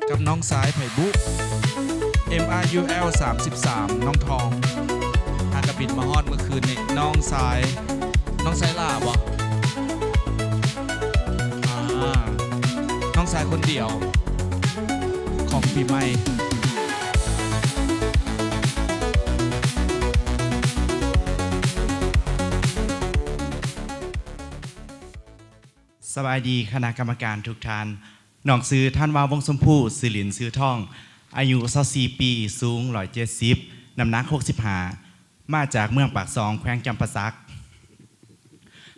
ກັບນ້ອງຊາຍໄພບຸ ເອັມອາຢູແອລສາມສິບສາມ ນ້ອງທອງ ຫາກະບິນມາຮອດເມື່ອຄືນນີ້ ນ້ອງຊາຍ ນ້ອງຊາຍຫຼ້າບໍ່? ອ່າ ນ້ອງຊາຍຄົນດຽວຂອງປີໃໝ່. ສະບາຍດີຄະນະກຳມະການທຸກທ່ານ. ນ້ອງຊື່ ທັນວາ ວົງຊົມພູ, ຊື່ຫຼິ້ນຊື່ທອງ, ອາຍຸຊາວສີ່ປີ, ສູງຮ້ອຍເຈັດສິບ, ນ້ຳໜັກຫົກສິບຫ້າ, ມາຈາກເມືອງປາກຊ່ອງ ແຂວງຈຳປາສັກ.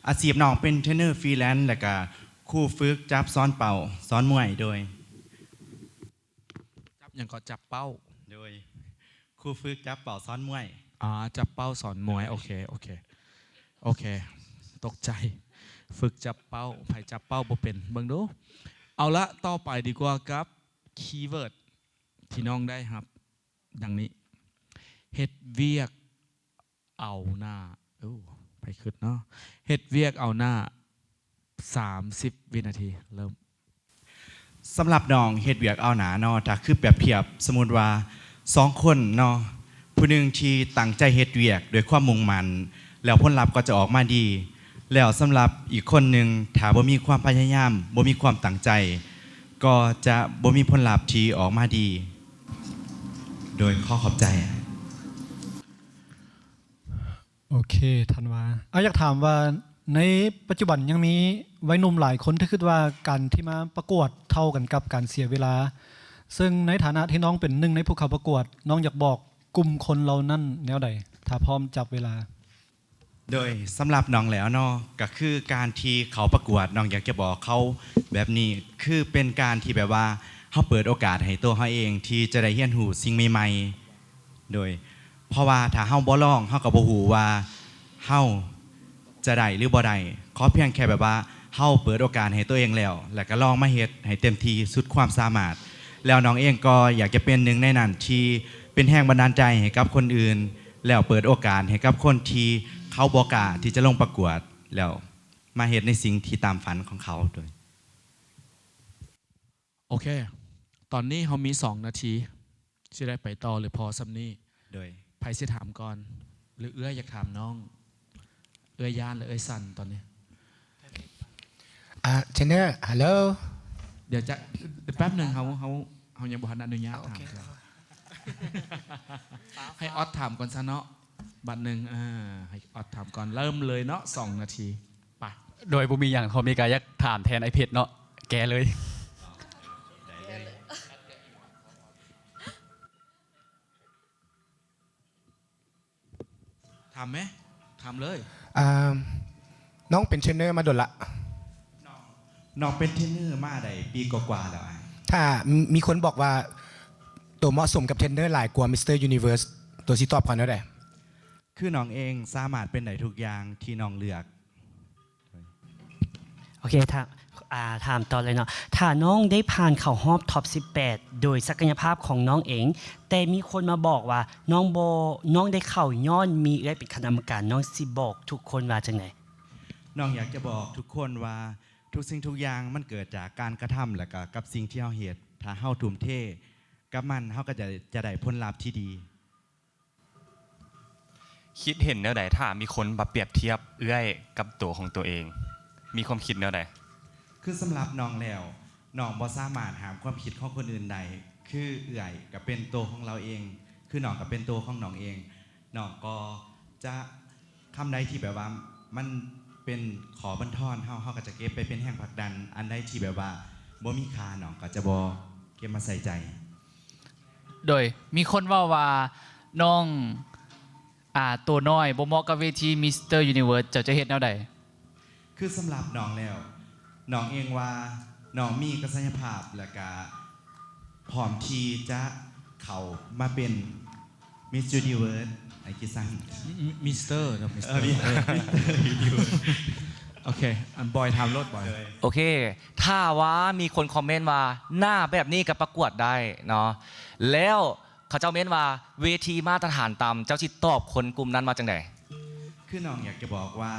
ອາຊີບນ້ອງເປັນເທຣນເນີຟຣີແລນ ແລະກະຄູຝຶກຈັບສອນເປົ້າ ສອນມວຍ. ໂດຍ ຈັບຫຍັງເກາະ? ຈັບເປົ້າ. ໂດຍ ຄູຝຶກຈັບເປົ້າສອນມວຍ. ອ່າ ຈັບເປົ້າສອນມວຍ. ໂອເຄ ໂອເຄ ໂອເຄ ຕົກໃຈ. ຝຶກຈັບເປົ້າ ໃຜຈັບເປົ້າບໍ່ເປັນ ເບິ່ງດູ. ເອົາລະ ຕໍ່ໄປດີກວ່າກັບຄີເວີດທີ່ນ້ອງໄດ້ຮັບ ດັ່ງນີ້ ເຮັດວຽກເອົາໜ້າ. ໂອ້ ໃຜຄຶດເນາະ? ເຮັດວຽກເອົາໜ້າ ສາມສິບວິນາທີ ເລີ່ມ. ສຳລັບນ້ອງເຮັດວຽກເອົາໜ້າເນາະ ຖ້າຄືປຽບທຽບ ສົມມຸດວ່າສອງຄົນເນາະ ຜູ້ໜຶ່ງທີ່ຕັ້ງໃຈເຮັດວຽກດ້ວຍຄວາມມຸ່ງໝັ້ນ ແລ້ວຜົນລັບກໍຈະອອກມາດີ ແລ້ວສຳລັບອີກຄົນໜຶ່ງ ຖ້າບໍ່ມີຄວາມພະຍາຍາມ ບໍ່ມີຄວາມຕັ້ງໃຈ ກໍຈະບໍ່ມີຜົນລັບທີ່ອອກມາດີ. ໂດຍ ຂໍຂອບໃຈ. ໂອເຄ ທັນວາ ອ້າຍຢາກຖາມວ່າ ໃນປັດຈຸບັນຍັງມີໄວໜຸ່ມຫຼາຍຄົນທີ່ຄິດວ່າການທີ່ມາປະກວດເທົ່າກັນກັບການເສຍເວລາ, ເຊິ່ງໃນຖານະທີ່ນ້ອງເປັນໜຶ່ງໃນຜູ້ເຂົ້າປະກວດ, ນ້ອງຢາກບອກກຸ່ມຄົນເຫຼົ່ານັ້ນແນວໃດ? ຖ້າພ້ອມຈັບເວລາ. ໂດຍ ສຳລັບນ້ອງແລ້ວເນາະ ກໍຄືການທີ່ເຂົ້າປະກວດ, ນ້ອງຢາກຈະບອກເຂົາແບບນີ້, ຄືເປັນການທີ່ແບບວ່າ ເຮົາເປີດໂອກາດໃຫ້ຕົວເຮົາເອງທີ່ຈະໄດ້ຮຽນຮູ້ສິ່ງໃໝ່ໆ. ໂດຍ ເພາະວ່າຖ້າເຮົາບໍ່ລອງ ເຮົາກໍບໍ່ຮູ້ວ່າເຮົາຈະໄດ້ຫຼືບໍ່ໄດ້. ຂໍພຽງແຄ່ແບບວ່າເຮົາເປີດໂອກາດໃຫ້ຕົວເອງແລ້ວ ແລ້ວກໍລອງມາເຮັດໃຫ້ເຕັມທີ່ສຸດຄວາມສາມາດ. ແລ້ວນ້ອງເອງກໍຢາກຈະເປັນໜຶ່ງໃນນັ້ນ ທີ່ເປັນແຮງບັນດານໃຈໃຫ້ກັບຄົນອື່ນ ແລ້ວເປີດໂອກາດໃຫ້ກັບຄົນທີ່ເຂົາບໍ່ກ້າທີ່ຈະລົງປະກວດ ແລ້ວມາເຮັດໃນສິ່ງທີ່ຕາມຝັນຂອງເຂົາໂດຍ. ໂອເຄ ຕອນນີ້ເຮົາມີສອງນາທີ ຊິໄດ້ໄປຕໍ່ ຫຼືພໍສ່ຳນີ້? ໂດຍ ໃຜຊິຖາມກ່ອນ ຫຼືເອື້ອຍຢາກຖາມນ້ອງ? ເອື້ອຍຢ້ານ ຫຼືເອື້ອຍສັ່ນຕອນນີ້? ອ່າ ເທຣນເນີ ຮັລໂຫຼ. ດຽວຈະ ແປັບໜຶ່ງ ເຮົາ ເຮົາ ເຮົາຍັງບໍ່ທັນອະນຸຍາດຖາມເທື່ອ. ໃຫ້ອອດຖາມກ່ອນຊະເນາະ ບັດໜຶ່ງ ເອີ ໃຫ້ອອດຖາມກ່ອນ. ເລີ່ມເລີຍເນາະ ສອງນາທີ. ໄປ ໂດຍບໍ່ມີຫຍັງ ເຮົາມີກະຢາກຖາມແທນອ້າຍເພັດເນາະ ແກ່ເລີຍ. ຖາມແມ ຖາມເລີຍ. ອ່າ ນ້ອງເປັນເທຣນເນີມາດົນລະ? ນ້ອງ ນ້ອງເປັນເທຣນເນີມາໄດ້ປີກວ່າໆແລ້ວອ້າຍ. ຖ້າມີຄົນບອກວ່າໂຕເໝາະສົມກັບເທຣນເນີຫຼາຍກວ່າມິສເຕີຢູນິເວີສ ໂຕຊິຕອບເຂົາແນວໃດ? ຄືນ້ອງເອງສາມາດເປັນໄດ້ທຸກຢ່າງທີ່ນ້ອງເລືອກ. ໂອເຄ ຖາມ ອ່າ ຖາມຕໍ່ເລີຍເນາະ. ຖ້ານ້ອງໄດ້ຜ່ານເຂົ້າຮອບທັອບສິບແປດ ໂດຍສັກກະຍະພາບຂອງນ້ອງເອງ, ແຕ່ມີຄົນມາບອກວ່ານ້ອງບໍ່ ນ້ອງໄດ້ເຂົ້າຍ້ອນມີເອື້ອຍເປັນຄະນະກຳມະການ, ນ້ອງຊິບອກທຸກຄົນວ່າຈັ່ງໃດ? ນ້ອງຢາກຈະບອກທຸກຄົນວ່າ ທຸກສິ່ງທຸກຢ່າງມັນເກີດຈາກການກະທຳ ແລະກະກັບສິ່ງທີ່ເຮົາເຮັດ. ຖ້າເຮົາທຸ່ມເທກັບມັນ ເຮົາກໍຈະ ຈະໄດ້ຜົນລັບທີ່ດີ. ຄິດເຫັນແນວໃດຖ້າມີຄົນມາປຽບທຽບເອື້ອຍກັບໂຕຂອງຕົວເອງ? ມີຄວາມຄິດແນວໃດ? ຄືສຳລັບນ້ອງແລ້ວ ນ້ອງບໍ່ສາມາດຫ້າມຄວາມຄິດຂອງຄົນອື່ນໄດ້. ຄືເອື້ອຍກໍເປັນໂຕຂອງລາວເອງ, ຄືນ້ອງກໍເປັນໂຕຂອງນ້ອງເອງ. ນ້ອງກໍຈະ ຄຳໃດທີ່ແບບວ່າມັນເປັນຂໍ້ບັນທອນເຮົາ, ເຮົາກໍຈະເກັບໄປເປັນແຮງຜັກດັນ. ອັນໃດທີ່ແບບວ່າບໍ່ມີຄ່າ ນ້ອງກໍຈະບໍ່ເກັບມາໃສ່ໃຈ. ໂດຍມີຄົນເວົ້າວ່ານ້ອງ ອ່າ ໂຕນ້ອຍ ບໍ່ເໝາະກັບເວທີມິສເຕີຢູນິເວີສ ເຈົ້າຈະເຮັດແນວໃດ? ຄືສຳລັບນ້ອງແລ້ວ ນ້ອງເອງວ່ານ້ອງມີທັກສະຍະພາບ ແລ້ວກະພ້ອມທີ່ຈະເຂົ້າມາເປັນມິສຢູນິເວີສ ໄອ້ຄິດຊັ້ນ. ມິ ມິສເຕີເນາະ ມິສເຕີ ເອີ ມິສເຕີ ເອີ ມິສເຕີຢູນິເວີສ. ໂອເຄ ອັນບອຍຖາມໂລດ ບອຍ. ໂອເຄ ຖ້າວ່າມີຄົນຄອມເມັນວ່າ ໜ້າແບບນີ້ກໍປະກວດໄດ້ເນາະ ແລ້ວ ເຂົາເຈົ້າເມັນວ່າເວທີມາດຕະຖານຕ່ຳ ເຈົ້າຊິຕອບຄົນກຸ່ມນັ້ນວ່າຈັ່ງໃດ? ຄືນ້ອງຢາກຈະບອກວ່າ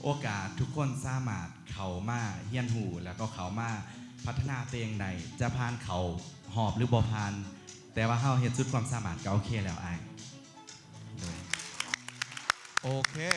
ໂອກາດທຸກຄົນສາມາດເຂົ້າມາຮຽນຮູ້ ແລ້ວກໍເຂົ້າມາ ພັດທະນາຕົວເອງໄດ້ ຈະຜ່ານເຂົ້າຮອບຫຼືບໍ່ຜ່ານ ແຕ່ວ່າເຮົາເຮັດສຸດຄວາມສາມາດກໍໂອເຄແລ້ວອ້າຍ. ໂດຍ ໂອເຄ